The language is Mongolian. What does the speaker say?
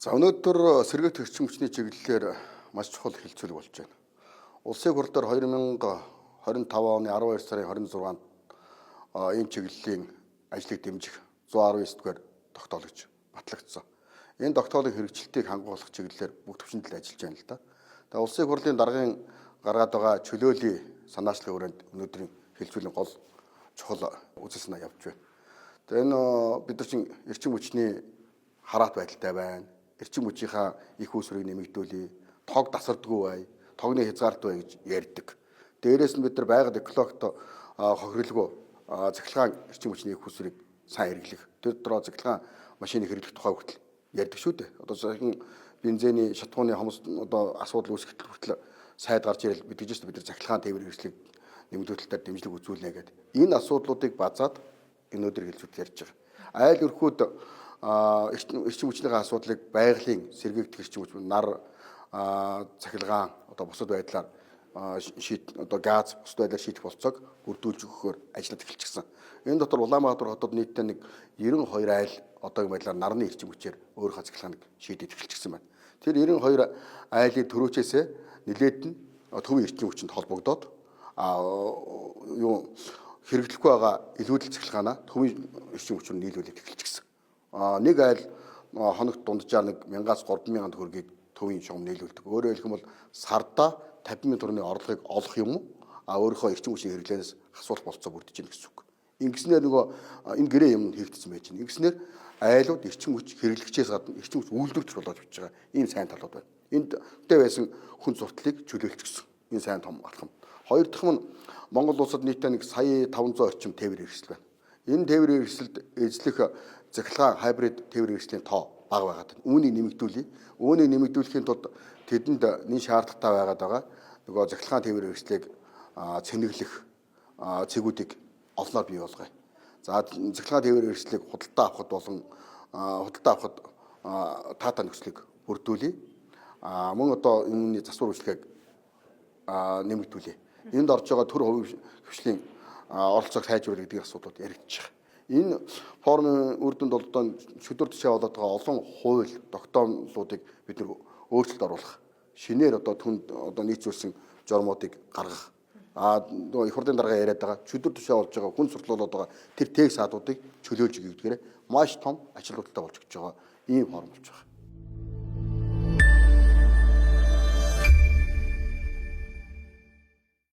За, өнөөдөр сэргээгдэх эрчим хүчний чиглэлээр маш чухал хэлцүүлэг болж байна. Улсын хурал дээр 2025 оны 12 сарын 26-нд энэ чиглэлийн ажлыг дэмжих 119 дугаар тогтоологч батлагдсан. Энэ тогтоолын хэрэгжилтийг хангуулах чиглэлээр бүх түвшинд л ажиллаж байна л да. Тэгээ Улсын хурлын даргын гаргаад байгаа чөлөөлийн санаачлагын хүрээнд өнөөдрийн хэлцүүлийн гол чухал үзэл санаа явж байна. Тэгээ энэ бид нар чинь эрчим хүчний хараат байдалтай байна. Эрчим хүчийнхаа их үүсвэрийг нэмэгдүүлье. Тог дасардгүй бай, тогны хязгаарлалт бай гэж ярьдаг. Дээрээс нь бид нар байгаль экологт хохирлгүй цахилгаан эрчим хүчний их үүсвэрийг сайн хэрэглэх. Тэр дотроо цахилгаан машины хэрэглэх тухай хүртэл ярьдаг шүү дээ. Одоо саяхан бензиний шатхууны хомс одоо асуудал үүсгэтэл хүртэл сайд гарч ирэл мэдгэж шүү дээ. Бид нар цахилгаан тээврийн хэрэгслийг нэмэгдүүлэлтээр дэмжлэг үзүүлнэ гэдэг. Энэ асуудлуудыг базаад өнөөдөр хэлцүүд ярьж байгаа. Айл өрхүүд эрчим хүчнийхээ асуудлыг байгалийн сэргээгдэх эрчим хүч, нар, цахилгаан, одоо бусад байдлаар шийд, одоо газ, бусад байдлаар шийдэх болцоог бүрдүүлж өгөхөөр ажиллаад эхэлчихсэн. Энэ дотор Улаанбаатар хотод нийтдээ нэг 92 айл одоогийн байдлаар нарны эрчим хүчээр өөрийнхөө цахилгааныг шийдэж эхэлчихсэн байна. Тэр 92 айлын төрөөчөөсөө нилээд нь төвийн эрчим хүчинд холбогдоод юу хэрэглэхгүй байгаа илүүдэл цахилгаанаа төвийн эрчим хүчээр нийлүүлээд эхэлчихсэн. Нэг айл хоногт дунджаар нэг 1000-аас 3000 төгрөгийг төвийн шугам нийлүүлдэг. Өөрөөр хэлэх юм бол сардаа 50,000 төгрөгийн орлогыг олох юм уу? Өөрийнхөө эрчим хүчний хэрэглээнээс асуулт болцоо бүрдэж гэнэ гэсэн үг. Ингэснээр нөгөө энэ гэрээ юм хийгдсэн байж байна. Ингэснээр айлууд эрчим хүч хэрэглэгчээс гадна эрчим хүч үйлдвэрлэгч болоод явж байгаа. Ийм сайн талууд байна. Энд тэ байсан хүн суртлыг чөлөөлчихсөн. Энэ сайн том алхам. Хоёр дахь нь Монгол улсад нийтдээ нэг сая 500 орчим тээврийн хэрэгсэл байна. Энэ тээврийн хэрэгсэлд эзлэх цахилгаан хайбрид тээврийн хэрэгслийн тоо бага байгаад байна. Үүнийг нэмэгдүүлье. Үүнийг нэмэгдүүлэхийн тулд тэдэнд нэн шаардлагатай байгаад байгаа нөгөө цахилгаан тээврийн хэрэгслийг цэнэглэх цэгүүдийг олноор бий болгоё. За, цахилгаан тээврийн хэрэгслийг худалдаа авахд болон худалдаа авахд таатай нөхцөлийг бүрдүүлье. Мөн одоо энэний засвар үйлчилгээг нэмэгдүүлье. Энд орж байгаа төр хувийн хвшлийн оролцоог сайжруулах гэдэг асуудлууд яригдчих. Энэ форумын үр дүнд бол одоо шүдэр тушаа болоод байгаа олон хууль тогтоомлуудыг бид нар өөрчлөлт оруулах, шинээр одоо түнд одоо нийцүүлсэн журмуудыг гаргах. Нөгөө их хурлын дарга яриад байгаа шүдэр тушаа болж байгаа, хүн сурталуулаад байгаа тэр тех саадуудыг чөлөөлж өгөх гэдгээр маш том ач холбогдолтой болж өгч байгаа ийм форум болж байгаа.